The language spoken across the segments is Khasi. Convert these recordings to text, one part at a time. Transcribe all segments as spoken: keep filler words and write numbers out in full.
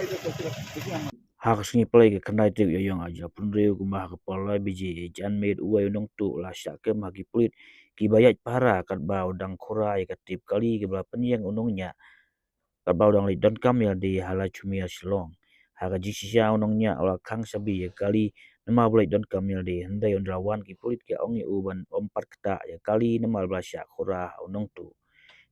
Ha ka sngi Palei ka khyndai tarik Ïaïong ar hajar arphew hynriew kumba ha ka por lai baje janmiet uwei u nongtuh u la shah kem ha ki pulit kiba ïaid pahara katba u dang khura ïa ka tip kali kaba la pynïeng u nongñiah katba u dang leit donkam ïalade ha Laitumkhrah, Shillong. Ha ka jingshisha u nongñiah u la khang shabi ïa ka kali namar ba u leit donkam ïalade, hynrei ynda la wan ki pulit ki ong ïa u ban ym pat ktah ïa ka kali namar ba la shah khura ha u nongtuh.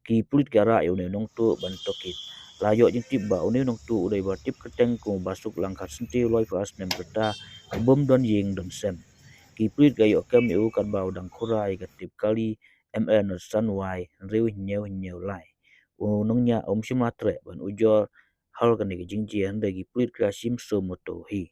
Ki pulit ki la rah ïa une u nongtuh ban tohkit. La ïoh jingtip ba une u nongtuh u dei ba la tip kyrteng kum u Basuk Langkhat Syntiew, laiphew ar snem kyrta, u bym don ïing don sem. Ki pulit ki la ïoh kem ïa u katba u dang khura ïa ka tip kali M N san Y hynriew hynñiew hynñiew lai. U nongñiah um shym la treh ban ujor halor kane ka jingjia, hynrei ki pulit ki la shim sumato hi.